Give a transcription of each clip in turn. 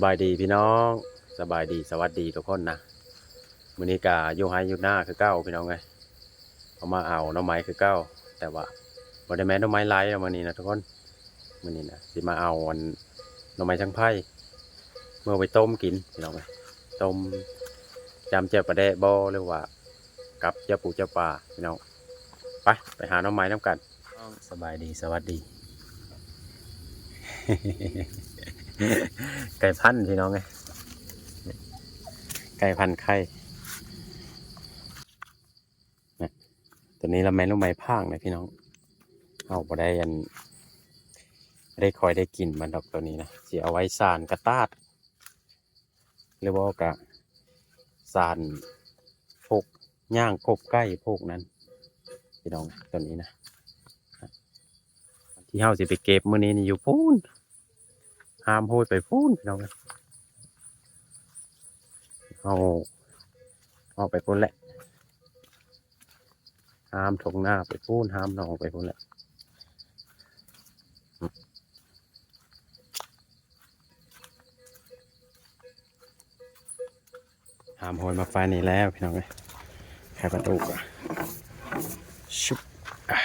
ສະບາຍດີພີ່ນ້ອງ ສະບາຍດີ ສະຫວັດດີທຸກຄົນນະ. ມື້ນີ້ກະຢູ່ໄຮ່ຢູ່ນາຄືເກົ່າພີ່ນ້ອງເອີຍ ເອົາມາເອົາໜໍ່ໄມ້ຄືເກົ່າ ແຕ່ວ່າບໍ່ໄດ້ແມ່ນໜໍ່ໄມ້ໄລ່ເນາະມື້ນີ້ນະທຸກຄົນ. ມື້ນີ້ນະຊິມາເອົາອັນໜໍ່ໄມ້ສັງໄພ ເມືອໄປຕົ້ມກິນພີ່ນ້ອງເອີຍ ຕົ້ມຈ້ຳແຈ່ວປາແດະບໍ ຫຼືວ່າກັບແຈ່ວປູແຈ່ວປາພີ່ນ້ອງ. ໄປ ໄປຫາໜໍ່ໄມ້ນຳກັນ. ສະບາຍດີ ສະຫວັດດີ. ໄກ່ພັນພີ່ນ້ອງເອີຍ ໄກ່ພັນໄຂ່. ນະ ຕົວນີ້ລະແມ່ນໜໍ່ໄມ້ຜາງນະພີ່ນ້ອງ ເຮົາບໍ່ໄດ້ອັນ ບໍ່ໄດ້ຄ່ອຍໄດ້ກິນມັນດອກ ຕົວນີ້ນະ ຊິເອົາໄວ້ສານກະຕາດ ຫຼືບໍ່ກະສານໂພກຍ່າງກົບໄກ່ໂພກນັ້ນພີ່ນ້ອງ. ຕົວນີ້ນະ ທີ່ເຮົາຊິໄປເກັບມື້ນີ້ນີ້ຢູ່ພຸ້ນ ຫ້າມໂຫຍໄປພຸ້ນພີ່ນ້ອງເອີຍ ເຮົາອອກໄປພຸ້ນແຫຼະ ຫ້າມທົ່ງນາໄປພຸ້ນ ຫ້າມໜອງໄປພຸ້ນແຫຼະ. ຫ້າມໂຫຍມາໄຟນີ້ແລ້ວພີ່ນ້ອງເອີຍ ໄຂປະຕູກະ ຊຸບ ອາ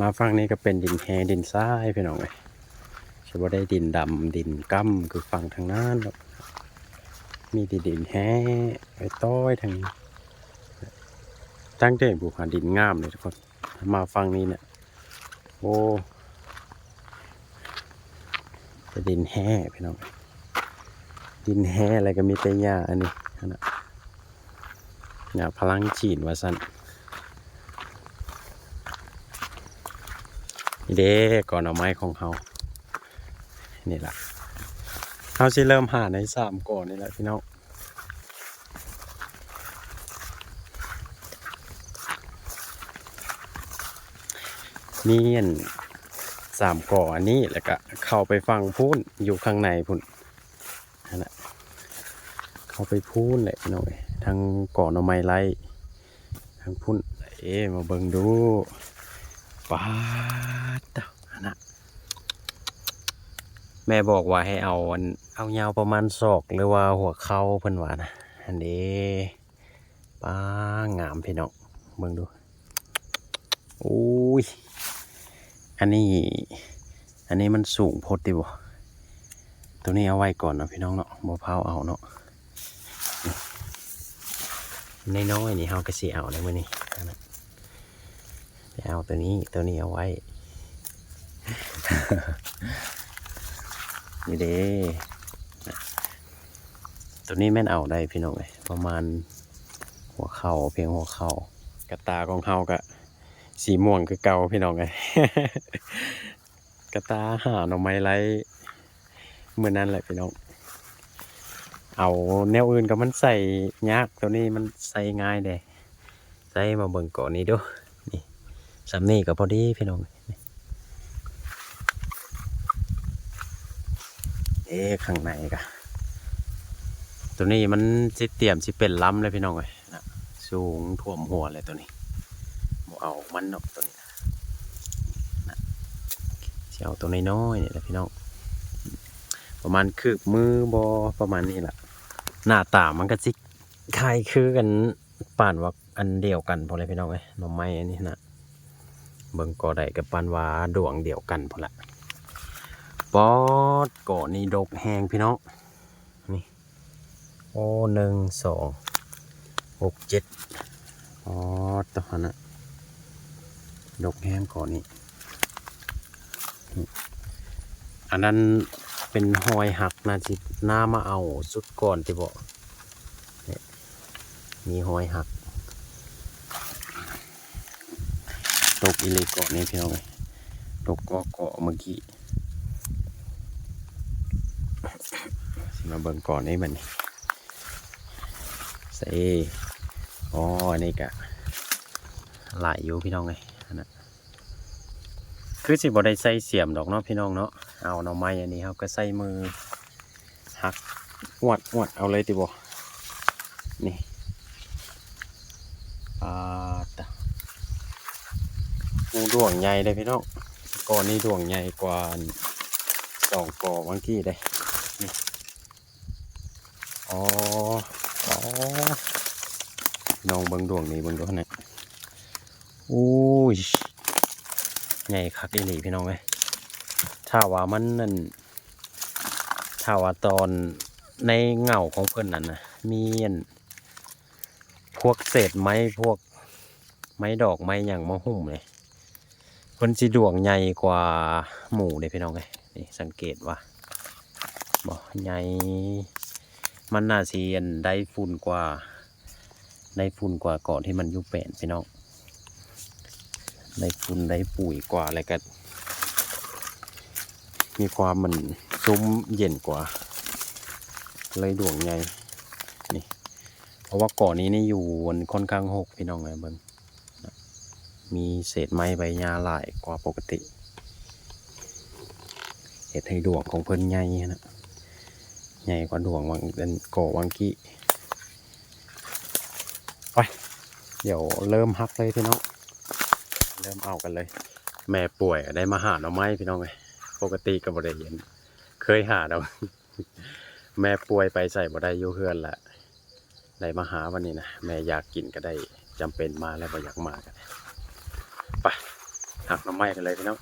ມາຝັ່ງນີ້ກະເປັນດິນແຮ່ດິນຊາຍພີ່ນ້ອງເອີຍ ຊິບໍ່ໄດ້ດິນດຳດິນກ້ຳຄືຝັ່ງທາງນັ້ນດອກ ມີແຕ່ດິນແຮ່ໄປຕ້ອຍທາງນີ້ ຕັ້ງແຕ່ພູຜາດິນງາມເລີຍທຸກຄົນ. ມາຝັ່ງນີ້ນະ ໂອ້ ແຕ່ດິນແຮ່ພີ່ນ້ອງ ດິນແຮ່ ແລ້ວກະມີແຕ່ຫຍ້າອັນນີ້ ຫັ້ນນະ ຫຍ້າຝຣັ່ງຈີນວ່າຊັ້ນ. ນີ້ເດ້ ກໍໜໍ່ໄມ້ຂອງເຮົາ ນີ້ລະ ເຮົາຊິເລີ່ມຫາໃນສາມກໍນີ້ລະພີ່ນ້ອງ. ນີ້ອັນສາມກໍອັນນີ້ ແລ້ວກະເຂົ້າໄປຝັ່ງພຸ້ນ ຢູ່ຂ້າງໃນພຸ້ນ ຫັ້ນນະ ເຂົ້າໄປພຸ້ນແຫຼະພີ່ນ້ອງເອີຍ ທັງກໍໜໍ່ໄມ້ໄລ່ ທັງພຸ້ນ. ເອ ມາເບິ່ງດູ ປາດ ຫັ້ນນະ ແມ່ບອກວ່າໃຫ້ເອົາອັນ ເອົາຍາວປະມານສອກ ຫຼືວ່າຫົວເຂົ່າເພິ່ນວ່ານະ ຫັ້ນເດ້. ປາ ງາມພີ່ນ້ອງ ເບິ່ງດູ ໂອ້ຍ ອັນນີ້ ອັນນີ້ມັນສູງໂພດຕິບໍ? ໂຕນີ້ເອົາໄວ້ກ່ອນເນາະພີ່ນ້ອງເນາະ ບໍ່ພ້າວເອົາເນາະ ນ້ອຍໆນີ້ເຮົາກະຊິເອົາໃນມື້ນີ້ ໄປເອົາໂຕນີ້ ໂຕນີ້ເອົາໄວ້ ນີ້ເດ້ ໂຕນີ້ແມ່ນເອົາໄດ້ພີ່ນ້ອງເອີຍ ປະມານຫົວເຂົ່າ ພຽງຫົວເຂົ່າ. ກະຕ່າຂອງເຮົາກະສີມ່ວງຄືເກົ່າພີ່ນ້ອງເອີຍ ກະຕ່າຫາໜໍ່ໄມ້ໄລ່ມື້ນັ້ນແຫຼະພີ່ນ້ອງ. ເອົາແນວອື່ນກະມັນໃສ່ຍາກ ໂຕນີ້ມັນໃສ່ງ່າຍເດ້. ໃສ່ມາເບິ່ງກໍນີ້ດູ ນີ້ ສ່ຳນີ້ກະພໍດີພີ່ນ້ອງ. ເອ ຂ້າງໃນກະ ໂຕນີ້ມັນຊິຕຽມຊິເປັນລຳແລ້ວພີ່ນ້ອງເອີຍ ນະ ສູງຖ້ວມຫົວແລ້ວໂຕນີ້ ບໍ່ເອົາມັນດອກໂຕນີ້ ນະ ຊິເອົາໂຕນ້ອຍໆນີ້ແຫຼະພີ່ນ້ອງ ປະມານຄືບມືບໍ ປະມານນີ້ລະ. ໜ້າຕາມັນກະຊິຄ້າຍຄືກັນ ປານວ່າອັນດຽວກັນພຸ້ນແຫຼະພີ່ນ້ອງເອີຍ ໜໍ່ໄມ້ອັນນີ້ນະ ເບິ່ງກໍໃດກະປານວ່າດວງດຽວກັນພຸ້ນລະ. ປອດ ກໍນີ້ດົກແຮງພີ່ນ້ອງ ນີ້ ໂອ້ ໜຶ່ງ ສອງ ຫົກ ເຈັດ ປອດ ໂຕຫັ້ນນະ ດົກແຮງກໍນີ້. ອັນນັ້ນເປັນຮອຍຫັກນະ ຊິໜ້າມາເອົາຊຸດກ່ອນຕິບໍ? ນີ້ ມີຮອຍຫັກ ຕົກອີ່ຫຼີເກາະນີ້ພີ່ນ້ອງເອີຍ ຕົກເກາະເກາະເມື່ອກີ້. ຊິມາເບິ່ງເກາະນີ້ບັດນີ້ ໃສ່ ອໍ ອັນນີ້ກະຫຼາຍຢູ່ພີ່ນ້ອງເອີຍ ອັນນະ ຄືຊິບໍ່ໄດ້ໃຊ້ສຽມດອກເນາະພີ່ນ້ອງເນາະ ເອົາໜໍ່ໄມ້ອັນນີ້ເຮົາກະໃຊ້ມືຫັກອວດໆເອົາເລີຍຕິບໍ? ນີ້ ປາດຕະ ໂອ້ ດວງໃຫຍ່ເດ້ພີ່ນ້ອງ ເກາະນີ້ດວງໃຫຍ່ກວ່າ ຕອງກໍຫວ່າງກີ້ເດ້. ອໍ ອໍ ນ້ອງເບິ່ງດວງນີ້ ເບິ່ງດວງນັ້ນ ໂອ້ຍ ໃຫຍ່ຄັກອີ່ຫຼີພີ່ນ້ອງເອີຍ. ຖ້າວ່າມັນນັ້ນ ຖ້າວ່າຕອນໃນເຫງົ້າຂອງເພິ່ນນັ້ນນະ ມີອັນ ພວກເສດໄມ້ ພວກໄມ້ດອກໄມ້ຫຍັງມາຫຸ້ມເລີຍ ເພິ່ນຊິດວງໃຫຍ່ກວ່າໝູ່ເດ້ພີ່ນ້ອງເອີຍ. ນີ້ສັງເກດວ່າ ບໍ່ໃຫຍ່ ມັນໜ້າຊິອັນໄດ້ຝຸ່ນກວ່າ ໄດ້ຝຸ່ນກວ່າເກາະທີ່ມັນຢູ່ແປນພີ່ນ້ອງ ໄດ້ຝຸ່ນໄດ້ປຸຍກວ່າ ແລ້ວກະມີຄວາມມັນຊຸ່ມເຢັນກວ່າ ເລີຍດວງໃຫຍ່ນີ້. ເພາະວ່າເກາະນີ້ນີ້ຢູ່ມັນຂ້ອນຂ້າງຮົກພີ່ນ້ອງເອີຍ ເບິ່ງ ມີເສດໄມ້ໃບຫຍ້າຫຼາຍກວ່າປົກກະຕິ ເຮັດໃຫ້ດວງຂອງເພິ່ນໃຫຍ່ຫັ້ນນະ ໃຫຍ່ກວ່າດວງຫວ່າງ ເປັນກໍຫວ່າງກີ້. ໄປ ດຽວເລີ່ມຫັກເລີຍພີ່ນ້ອງ ເລີ່ມເອົາກັນເລີຍ. ແມ່ປ່ວຍໄດ້ມາຫາໜໍ່ໄມ້ພີ່ນ້ອງເອີຍ ປົກກະຕິກໍບໍ່ໄດ້ເຫັນ ເຄີຍຫາດອກ ແມ່ປ່ວຍໄປໃສບໍ່ໄດ້ ຢູ່ເຮືອນລະ ໄດ້ມາຫາວັນນີ້ນະ ແມ່ຢາກກິນກໍໄດ້ ຈຳເປັນມາແລ້ວ ບໍ່ຢາກມາກໍໄດ້. ໄປ ຫັກໜໍ່ໄມ້ກັນເລີຍພີ່ນ້ອງ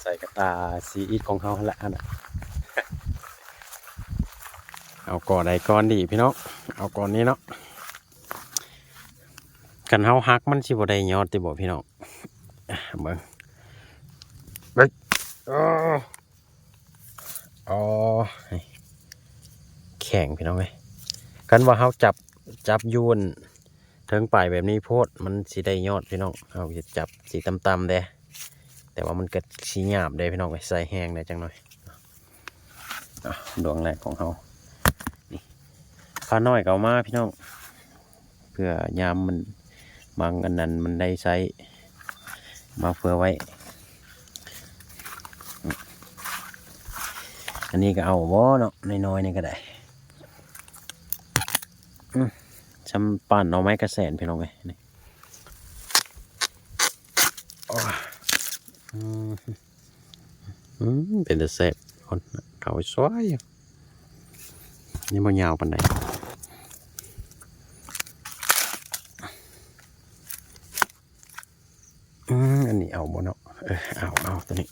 ໃສ່ກະຕ່າຊີອິດຂອງເຮົາຫັ້ນລະຫັ້ນນະ. ເອົາກໍໃດກ່ອນດີພີ່ນ້ອງ ເອົາກ່ອນນີ້ເນາະ ຄັນເຮົາຫັກມັນຊິບໍ່ໄດ້ຍອດຕິບໍ່ພີ່ນ້ອງ ເບິ່ງ ເອີ ອໍ ແຂງພີ່ນ້ອງເອີຍ ຄັນວ່າເຮົາຈັບ ຈັບຢູ່ອັນເທິງປາຍແບບນີ້ໂພດ ມັນຊິໄດ້ຍອດພີ່ນ້ອງ ເຮົາຈະຈັບຊິຕ່ຳໆແດ່ ແຕ່ວ່າມັນກໍຊິຫຍາບເດ້ພີ່ນ້ອງເອີຍ ໃສ່ແຮງແດ່ຈັກໜ້ອຍ. ອ່ະ ດວງແລກຂອງເຮົາ ນີ້ ຂ້ານ້ອຍກໍເອົາມາພີ່ນ້ອງ ເພື່ອຍາມມັນ ບາງອັນນັ້ນມັນໄດ້ໃຊ້ ມາເພື່ອໄວ້. ອັນນີ້ກໍເອົາບໍ່ເນາະ ນ້ອຍໆນີ້ກໍໄດ້ ອືມ ຊ່ຳປານໜໍ່ໄມ້ກະແສນພີ່ນ້ອງເອີຍ ນີ້ ໂອ້ຍ ອືມ ອືມ ເປັນຕາແຊບ ຄົນເຂົ້າຊ່ວຍ ນີ້ບໍ່ຍາວປານໃດ ອືມ ອັນນີ້ເອົາບໍ່ເນາະ ເອີ ເອົາ ເອົາຕົວນີ້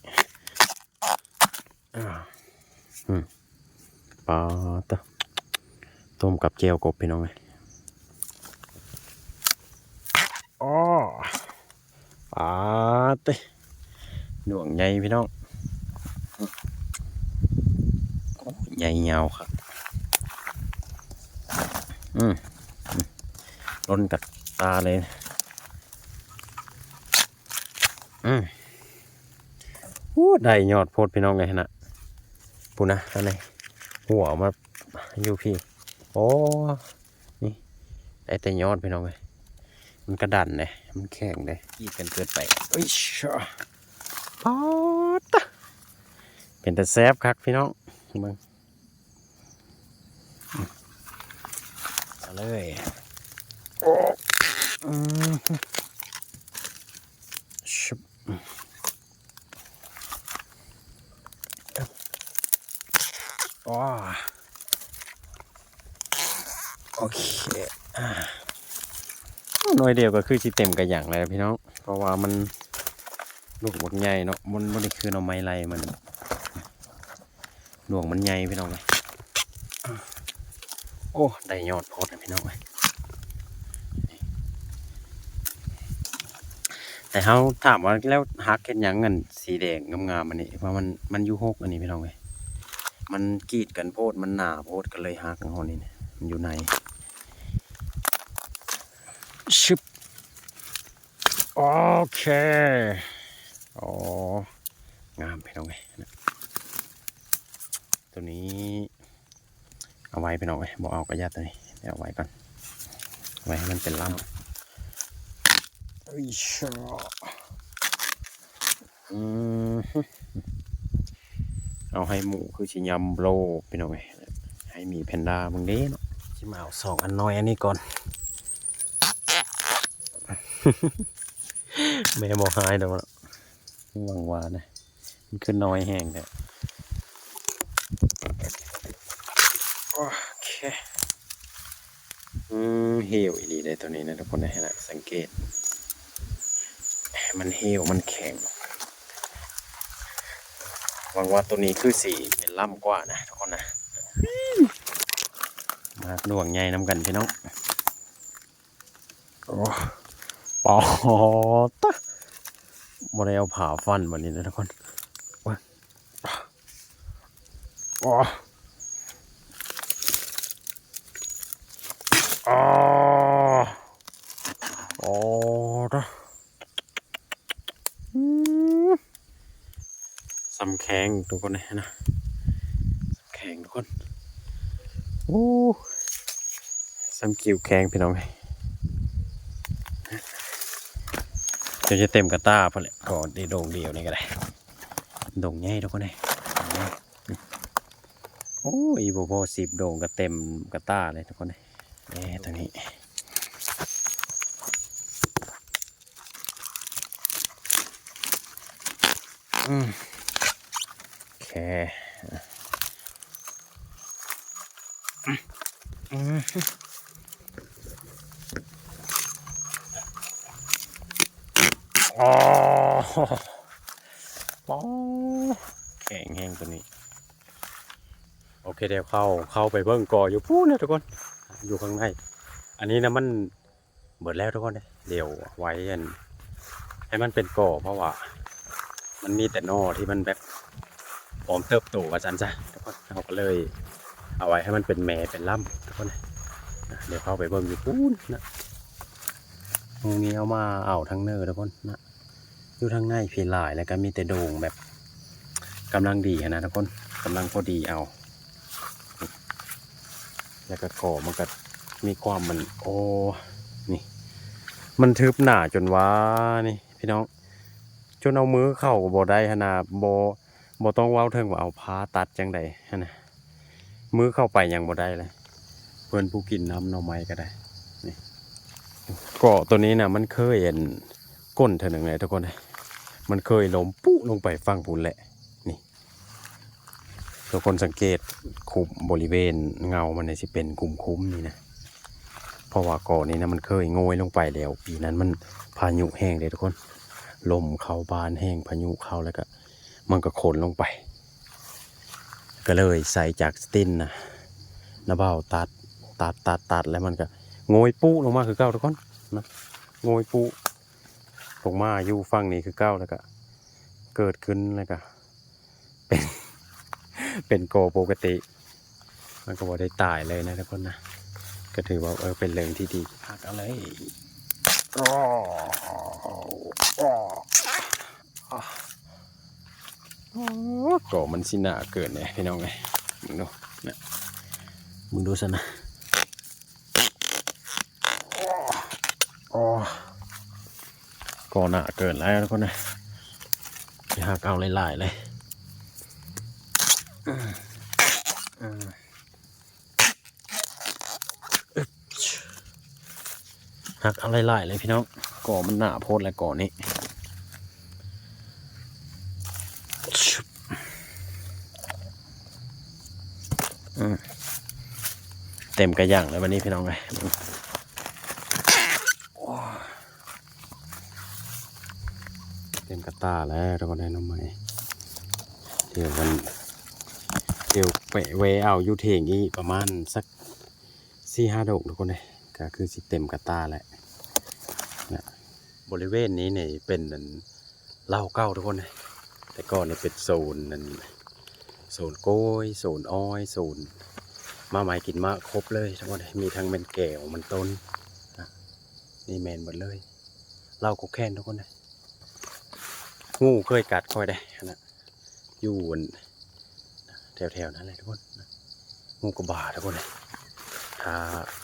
ອືມ ປາດເຕີ ຕົ້ມກັບແຈ່ວກົບພີ່ນ້ອງເອີຍ ອໍ ປາດເຕີ ດວງໃຫຍ່ພີ່ນ້ອງ ໂອ້ ໃຫຍ່ຍາວຄັກ ອືມ ລົ້ນກັບຕາເລີຍ ອືມ ໂອ້ ໄດ້ຍອດໂພດພີ່ນ້ອງເອີຍຫັ້ນນະ ພຸ້ນນະ ອັນນີ້ ຫົວມາຢູ່ພີ້ ໂອ້ ນີ້ ໄດ້ແຕ່ຍອດພີ່ນ້ອງເອີຍ ມັນກະດັນເດ້ ມັນແຂງເດ້ ກີດກັນເກີນໄປ ເອີຍ ປາດຕະ ເປັນຕາແຊບຄັກພີ່ນ້ອງ ເບິ່ງ ເອົາເລີຍ ໂອ້ ອືມ ຊຶບ ອໍ ໂອເຄ ໜ່ວຍດຽວກໍຄືຊິເຕັມກະຫຍັງແລ້ວພີ່ນ້ອງ ເພາະວ່າມັນລູກບັກໃຫຍ່ເນາະ ມັນບໍ່ໄດ້ຄືໜໍ່ໄມ້ໄລ່ມັນ ດວງມັນໃຫຍ່ພີ່ນ້ອງເອີຍ ໂອ້ ໄດ້ຍອດໂພດນະພີ່ນ້ອງເອີຍ ແຕ່ເຮົາຖາມວ່າແລ້ວຫັກເຮັດຫຍັງອັນສີແດງງາມໆອັນນີ້ ເພາະມັນ ມັນຢູ່ຮົກອັນນີ້ພີ່ນ້ອງເອີຍ ມັນກີດກັນໂພດ ມັນໜາໂພດ ກໍເລີຍຫັກເຮົານີ້ນະ ມັນຢູ່ໃນ ຊຶບ ໂອເຄ ອໍ ງາມພີ່ນ້ອງເອີຍ ໂຕນີ້ເອົາໄວ້ພີ່ນ້ອງເອີຍ ບໍ່ເອົາກະຢ່າ ໂຕນີ້ເອົາໄວ້ກ່ອນ ເອົາໄວ້ໃຫ້ມັນເປັນລຳ ອືມ ເອົາໃຫ້ໝູຄືຊິຍຳໂລ ພີ່ນ້ອງເອີຍ ໃຫ້ໝີແພນດາເບິ່ງເດ້ເນາະ ຊິມາເອົາສອງອັນນ້ອຍອັນນີ້ກ່ອນ ແມ່ບໍ່ຮ້າຍດອກເນາະ ຫວັງວ່ານະ ແ ຄືນ້ອຍແຮງແທ້. ໂອເຄ. ອືມ ເຫວອີ່ຫຼີເດ້ໂຕນີ້ນະທຸກຄົນເດ້ ນະ ສັງເກດ ມັນເຫວ ມັນແຂງ. ຫວັງວ່າໂຕນີ້ຄືຊິເປັນລຳກວ່ານະທຸກຄົນນະ. ມາດວງໃຫຍ່ນຳກັນພີ່ນ້ອງ. ໂອ້ ປາດຕະ ບໍ່ໄດ້ເອົາຜ້າຟັນບັດນີ້ນະທຸກຄົນ. ໂອ້ ໂອ້ ໂອ້ ຕະ ອືມ ສ່ຳແຂງທຸກຄົນເດ້ນະ ສ່ຳແຂງທຸກຄົນ. ໂອ້ ສ່ຳກິ້ວແຂງພີ່ນ້ອງເອີຍ. ຈົນຈະເຕັມກະຕ່າພຸ້ນແຫຼະ ກໍໄດ້ໂດງດຽວນີ້ກໍໄດ້ ໂດງໃຫຍ່ທຸກຄົນເອີຍ. ໂອ້ຍ ບໍ່ພໍສິບໂດງກໍເຕັມກະຕ່າເລີຍທຸກຄົນເອີຍ. ແນ່ ຕົວນີ້ ອືມ ໂອເຄ ອືມ ອໍ ປາ ແຂງແຮງຕົວນີ້. ໂອເຄ ດຽວເຂົ້າ ເຂົ້າໄປເບິ່ງກໍຢູ່ພຸ້ນນະທຸກຄົນ ຢູ່ຂ້າງໃນ. ອັນນີ້ນະມັນເບິດແລ້ວທຸກຄົນເດ້ ດຽວໄວ້ອັນ ໃຫ້ມັນເປັນກໍ ເພາະວ່າມັນມີແຕ່ໜໍ່ທີ່ມັນແບບ ພ້ອມເຕີບໂຕວ່າຊັ້ນຊະ ເຮົາກໍເລີຍເອົາໄວ້ໃຫ້ມັນເປັນແມ່ເປັນລຳທຸກຄົນ. ດຽວເຂົ້າໄປເບິ່ງຢູ່ພຸ້ນນະ ມື້ນີ້ເອົາມາເອົາທາງເນີທຸກຄົນນະ ຢູ່ທາງໃນພີ້ຫຼາຍ ແລ້ວກໍມີແຕ່ໂດງແບບກຳລັງດີຫັ້ນນະທຸກຄົນ ກຳລັງພໍດີເອົາ. ແລ້ວກໍກໍມັນກໍມີຄວາມມັນ ໂອ້ ນີ້ ມັນທຶບໜາຈົນວ່ານີ້ພີ່ນ້ອງ ຈົນເອົາມືເຂົ້າກໍບໍ່ໄດ້ຫັ້ນນະ ບໍ່ ບໍ່ຕ້ອງເວົ້າເຖິງວ່າເອົາພ້າຕັດຈັ່ງໃດຫັ້ນນະ ມືເຂົ້າໄປຍັງບໍ່ໄດ້ເລີຍ. ເພິ່ນຜູ້ກິນນ້ຳໜໍ່ໄມ້ກໍໄດ້ ນີ້ ກໍຕົວນີ້ນະ ມັນເຄີຍອັນ ກົ້ນເທື່ອໜຶ່ງແຫຼະທຸກຄົນເອີຍ ມັນເຄີຍລົ້ມປຸລົງໄປຝັ່ງພຸ້ນແຫຼະ ນີ້. ທຸກຄົນສັງເກດ ຄຸມ ບໍລິເວນເງົາມັນນີ້ຊິເປັນຂຸມໆນີ້ນະ ເພາະວ່າກໍນີ້ນະ ມັນເຄີຍໂງຍລົງໄປແລ້ວ ປີນັ້ນມັນພາຍຸແຮງເດ້ທຸກຄົນ ລົມເຂົ້າບານແຮງ ພາຍຸເຂົ້າ ແລ້ວກະມັນກະຂົນລົງໄປ ກະເລີຍໃຊ້ຈັກສະຕິນນະ ນະບ່າວຕັດ ຕັດ ຕັດ ຕັດ ແລ້ວມັນກະໂງຍປຸລົງມາຄືເກົ່າທຸກຄົນນະ ໂງຍປຸລົງມາຢູ່ຝັ່ງນີ້ຄືເກົ່າ ແລ້ວກະເກີດຂຶ້ນ ແລ້ວກະ ເປັນ ເປັນກໍປົກກະຕິ ມັນກໍບໍ່ໄດ້ຕາຍເລີຍນະທຸກຄົນນະ ກໍຖືວ່າ ເອີ ເປັນເລື່ອງທີ່ດີ. ຫັກເອົາເລີຍ ໂອ້ ກໍມັນຊິໜາເກີນເດ້ພີ່ນ້ອງເອີຍ ເບິ່ງດູນະ ເບິ່ງດູຊັ້ນນະ. ໂອ້ ກໍໜາເກີນໄປທຸກຄົນເອີຍ ຊິຫັກເອົາຫຼາຍໆເລີຍ ອືມ ອືມ ອຶບ ຫັກເອົາຫຼາຍໆເລີຍພີ່ນ້ອງ ກໍມັນໜາໂພດແຫຼະກໍນີ້. ອືມ ເຕັມກະຫຍັງແລ້ວບັດນີ້ພີ່ນ້ອງເອີຍ ໂອ້ຍ ເຕັມກະຕ່າແລ້ວທຸກຄົນເອີຍ ໜໍ່ໄມ້ ດຽວມັນ ດຽວໄປແວ່ເອົາຢູ່ຖຽງອີກປະມານສັກສີ່ຫ້າດົງທຸກຄົນເອີຍ ກະຄືຊິເຕັມກະຕ່າແລ້ວນະ. ບໍລິເວນນີ້ນີ້ເປັນອັນ ເລົ້າເກົ່າທຸກຄົນເອີຍ ແຕ່ກ່ອນນີ້ເປັນໂຊນນັ້ນ ໂຊນໂກ້ຍ ໂຊນອ້ອຍ ໂຊນໝາກໄມ້ກິນໝາກ ຄົບເລີຍທຸກຄົນເອີຍ ມີທັງແມ່ນແກ້ວ ມັນຕົ້ນນະ ນີ້ແມ່ນເບິດເລີຍ ເລົ້າກົກແຄ້ນທຸກຄົນເອີຍ. ງູເຄີຍກັດຂ້ອຍເດ້ນະ ຢູ່ອັນ ແຖວໆນັ້ນແຫຼະທຸກຄົນ ງູກະບາທຸກຄົນເອີຍ ຖ້າ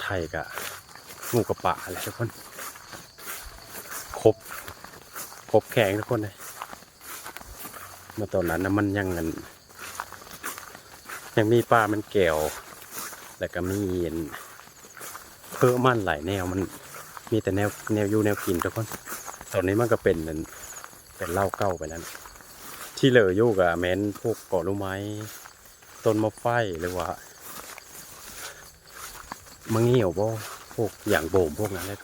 ໄທກະງູກະປະຫັ້ນແຫຼະທຸກຄົນ ຄົບ ຄົບແຂງທຸກຄົນເອີຍ. ເມື່ອຕອນນັ້ນນະ ມັນຍັງອັນ ຍັງມີປ່າມັນແກ້ວ ແລ້ວກະມີອັນ ເພີ້ມັນຫຼາຍແນວ ມັນມີແຕ່ແນວ ແນວຢູ່ແນວກິນທຸກຄົນ. ຕອນນີ້ມັນກະເປັນອັນ ເປັນເລົ້າເກົ່າໄປແລ້ວນະ ເ ທີ່ເຫຼືອຢູ່ກໍແມ່ນພວກກໍລູກໄມ້ ຕົ້ນມະໄຟ ຫຼືວ່າມະງິ້ວບໍ ພວກຢາງໂບມພວກນັ້ນແຫຼະ.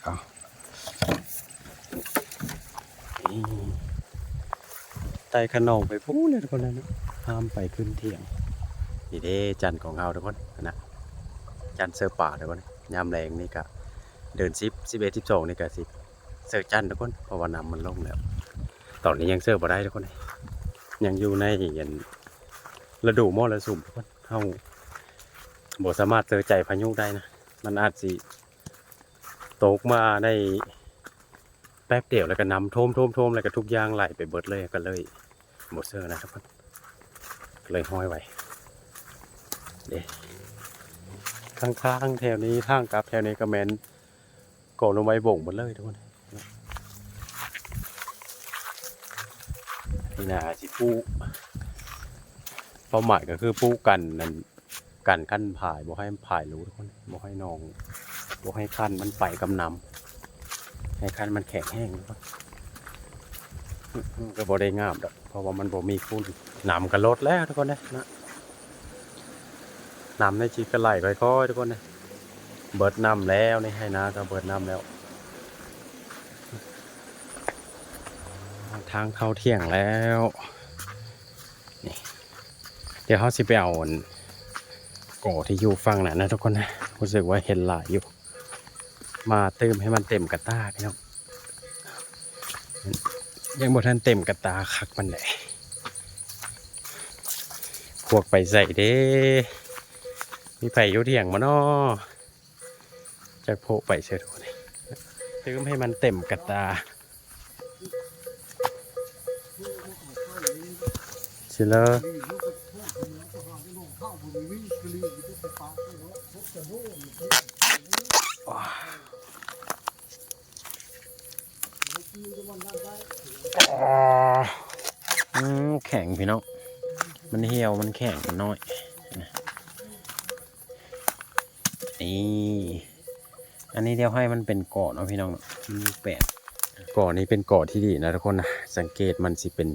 ເອົາ ນີ້ ໄຕ່ຂະໜອງໄປພຸ້ນແຫຼະທຸກຄົນເນາະ ຂ້າມໄປຂຶ້ນຖຽງ. ນີ້ເດ້ຈັນຂອງເຮົາທຸກຄົນນະ ຈັນເຊີປາທຸກຄົນ. ຍາມແລງນີ້ກະເດືອນສິບ ສິບເອັດ ສິບສອງນີ້ກະຊິເຊີຈັນທຸກຄົນ ເພາະວ່ານ້ຳມັນລົງແລ້ວ. ຕອນນີ້ຍັງເຊີບໍ່ໄດ້ທຸກຄົນ ຍັງຢູ່ໃນອັນ ລະດູມໍລະສຸມທຸກຄົນ. ເຮົາບໍ່ສາມາດເຊີໃຈພາຍຸໄດ້ນະ ມັນອາດຊິຕົກມາໄດ້ແປັບດຽວ ແລ້ວກໍນ້ຳຖ້ວມໆໆ ແລ້ວກໍທຸກຢ່າງໄຫຼໄປເບິດເລີຍ ກໍເລີຍບໍ່ເຊີນະທຸກຄົນ ກໍເລີຍຫ້ອຍໄວ້ເດ້. ຂ້າງໆ ແຖວນີ້ ທາງກັບແຖວນີ້ກໍແມ່ນ ກໍໜໍ່ໄມ້ບົງໝົດເລີຍທຸກຄົນ. ນີ້ນາຊິປູກ ເປົ້າໝາຍກໍຄືປູກກັນນັ້ນ ກັນຄັນຜາຍ ບໍ່ໃຫ້ມັນຜາຍຫຼຸດທຸກຄົນ ບໍ່ໃຫ້ໜອງ ບໍ່ໃຫ້ຄັນມັນໄປກັບນ້ຳ ໃຫ້ຄັນມັນແຂງແຮງທຸກຄົນ. ກໍບໍ່ໄດ້ງາມດອກ ເພາະວ່າມັນບໍ່ມີຝຸ່ນ ນ້ຳກໍລົດແລ້ວທຸກຄົນເດ້ນະ. ນ້ຳໃນຈີກະໄຫຼຄ່ອຍໆ ທຸກຄົນເດ້. ເບິດນ້ຳແລ້ວນີ້ ໄຮ່ນາກໍເບິດນ້ຳແລ້ວ. ທາງເຂົ້າຖຽງແລ້ວ. ນີ້ ດຽວເຮົາຊິໄປເອົາອັນ ກໍທີ່ຢູ່ຝັ່ງນັ້ນນະທຸກຄົນນະ. ຮູ້ສຶກວ່າເຫັນຫຼາຍຢູ່. ມາຕື່ມໃຫ້ມັນເຕັມກະຕ່າພີ່ນ້ອງ. ຍັງບໍ່ທັນເຕັມກະຕ່າຄັກປານໃດ. ພວກໄປໃສເດ້? ມີໃຜຢູ່ຖຽງບໍ່ນໍ? ຈັກໂພະໄປໃສທຸກຄົນ. ຕື່ມໃຫ້ມັນເຕັມກະຕ່າ. ຊິເລີ ອາ ອືມ ແຂງພີ່ນ້ອງ ມັນຫ່ຽວ ມັນແຂງ ມັນນ້ອຍ. ນີ້ ອັນນີ້ດຽວໃຫ້ມັນເປັນກໍເນາະພີ່ນ້ອງເນາະ ມັນແປນ. ກໍນີ້ເປັນກໍທີ່ດີນະທຸກຄົນນະ ສັງເກດມັນຊິເປັນ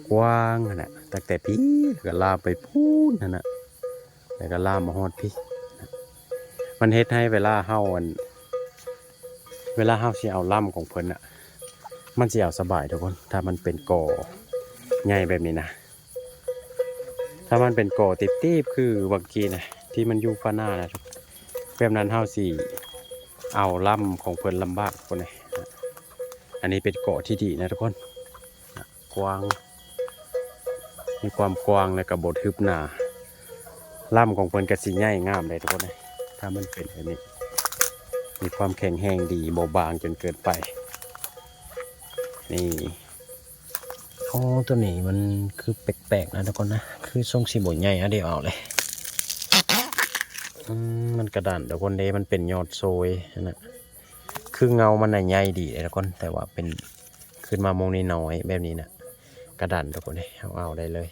ກວ້າງຫັ້ນນະ ຕັ້ງແຕ່ພີ້ ແລ້ວກໍລາມໄປພຸ້ນຫັ້ນນະ ແລ້ວກໍລາມມາຮອດພີ້. ມັນເຮັດໃຫ້ເວລາເຮົາ ອັນ ເວລາເຮົາຊິເອົາລຳຂອງເພິ່ນນະ ມັນຊິເອົາສະບາຍທຸກຄົນ ຖ້າມັນເປັນກໍໃຫຍ່ແບບນີ້ນະ. ຖ້າມັນເປັນກໍຕີບໆ ຄືບາງກີ້ນະ ທີ່ມັນຢູ່ຟາໜ້ານະ ແບບນັ້ນເຮົາຊິເອົາລຳຂອງເພິ່ນລຳບາກພຸ້ນເດ. ອັນນີ້ເປັນກໍທີ່ດີນະທຸກຄົນ ກວ້າງ ມີຄວາມກວ້າງ ແລ້ວກໍບົດຮຶບໜາ. ລຳຂອງເພິ່ນກໍຊິໃຫຍ່ງາມເດ້ທຸກຄົນເດ ຖ້າມັນເປັນແບບນີ້ ມີຄວາມແຂງແຮງດີ ບໍ່ບາງຈົນເກີນໄປ. ນີ້ ໂອ້ ຕົວນີ້ມັນຄືແປກໆ ນະທຸກຄົນນະ ຄືຊົງຊິບໍ່ໃຫຍ່. ອາ ດຽວເອົາເລີຍ. ອືມ ມັນກະດັນທຸກຄົນເດ້ ມັນເປັນຍອດໂຊຍຫັ້ນນະ ຄືເງົາມັນນະໃຫຍ່ດີເດ້ທຸກຄົນ ແຕ່ວ່າເປັນ ຂຶ້ນມາໂມງນ້ອຍໆ ແບບນີ້ນະ ກະດັນທຸກຄົນເດ້ ເຮົາເອົາໄດ້ເລີຍ.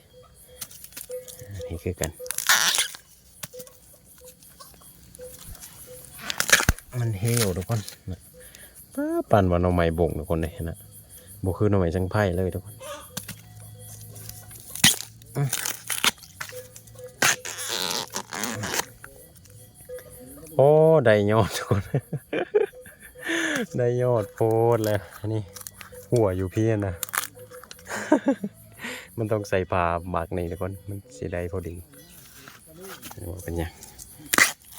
ນີ້ຄືກັນ ມັນເຫ່ວທຸກຄົນນະ ປາ ປານວ່າໜໍ່ໄມ້ບົງທຸກຄົນເດ້ນະ ບໍ່ຄືໜໍ່ໄມ້ສັງໄພເລີຍທຸກຄົນ. ອືມ ໂອ້ ໄດ້ຍອດທຸກຄົນ ໄດ້ຍອດໂພດແລ້ວ. ນີ້ ຫົວຢູ່ພີ້ນະ ມັນຕ້ອງໃສ່ຜ້າບັກນີ້ທຸກຄົນ ມັນຊິໄດ້ພໍດີ. ບໍ່ເປັນຫຍັງ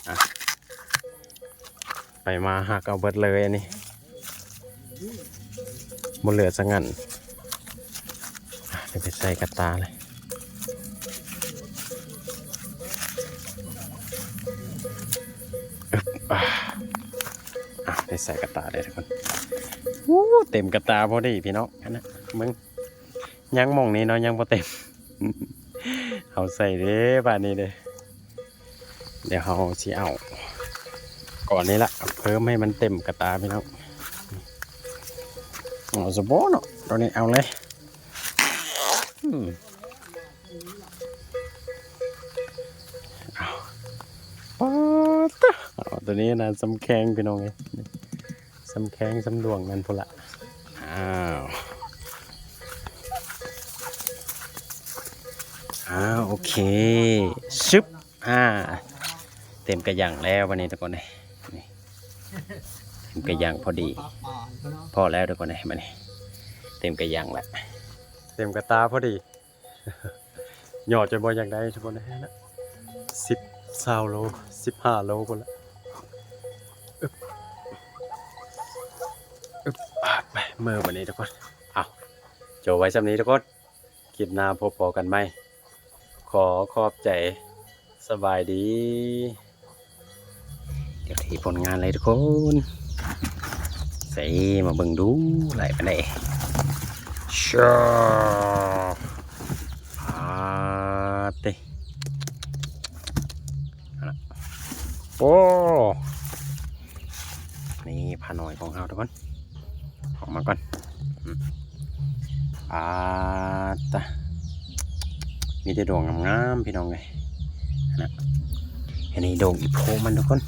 ອະ ໄປມາຫັກເອົາເບິດເລີຍອັນນີ້ ບໍ່ເຫຼືອສັກອັນ. ອະ ດຽວໄປໃສ່ກະຕ່າເລີຍ. ອະ ໄປໃສ່ກະຕ່າເລີຍທຸກຄົນ. ໂອ້ ເຕັມກະຕ່າພໍດີພີ່ນ້ອງ ຫັ້ນນະ ເບິ່ງ ຍັງໝ່ອງນີ້ເນາະ ຍັງບໍ່ເຕັມ ເອົາໃສ່ເດ້ບາດນີ້ເດ້. ດຽວເຮົາຊິເອົາກ້ອນນີ້ລະ ເພີ່ມໃຫ້ມັນເຕັມກະຕ່າພີ່ນ້ອງ. ເອົາຊະບໍເນາະ ຕົວນີ້ເອົາເລີຍ. ອືມ ເອົາ ປາດຕະ ເອົາຕົວນີ້ນະ ສ່ຳແຂ້ງພີ່ນ້ອງເອີຍ ສ່ຳແຂ້ງສ່ຳດວງແມ່ນພຸ້ນລະ. ອ້າວ ອ້າວ ໂອເຄ ຊຶບ ອ່າ ເຕັມກະຫຍັງແລ້ວບັດນີ້ທຸກຄົນເອີຍ ນີ້ ເຕັມກະຫຍັງພໍດີ ພໍແລ້ວທຸກຄົນເອີຍ ບັດນີ້ ເຕັມກະຫຍັງແລ້ວ ເຕັມກະຕາພໍດີ ຫຍໍ້ຈົນບໍ່ຢາກໄດ້ທຸກຄົນເອີຍ ສິບ ຊາວໂລ ສິບຫ້າໂລພຸ້ນລະ ອຶບ ອຶບ ອາ ໄປ ເມືອບັດນີ້ທຸກຄົນ ເອົາ ໂຈະໄວ້ສ່ຳນີ້ທຸກຄົນ ຄລິບໜ້າພົບພໍ້ກັນໃໝ່ ຂໍຂອບໃຈ ສະບາຍດີ ດຽວເທຜົນງານເລີຍທຸກຄົນ ໃສ່ ມາເບິ່ງດູ ຫຼາຍປານໃດ ຊາ ອາ ເຕ ໂອ້ ນີ້ຜານ້ອຍຂອງເຮົາທຸກຄົນ ອອກມາກ່ອນ ອືມ ອາຕະ ມີແຕ່ດອກງາມໆ ພີ່ນ້ອງເອີຍ ນະ ອັນນີ້ດອກອີໂພະມັນທຸກຄົນ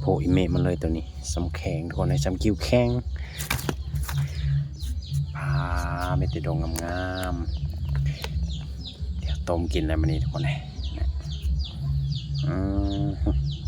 ໂພະອີເມະມັນເລີຍໂຕນີ້ ສ່ຳແຂ້ງທຸກຄົນເອີຍ ສ່ຳຄິ້ວແຂ້ງ ປາ ມີແຕ່ດອກງາມໆ ດຽວຕົ້ມກິນແລ້ວມື້ນີ້ທຸກຄົນເອີຍ ອືມ.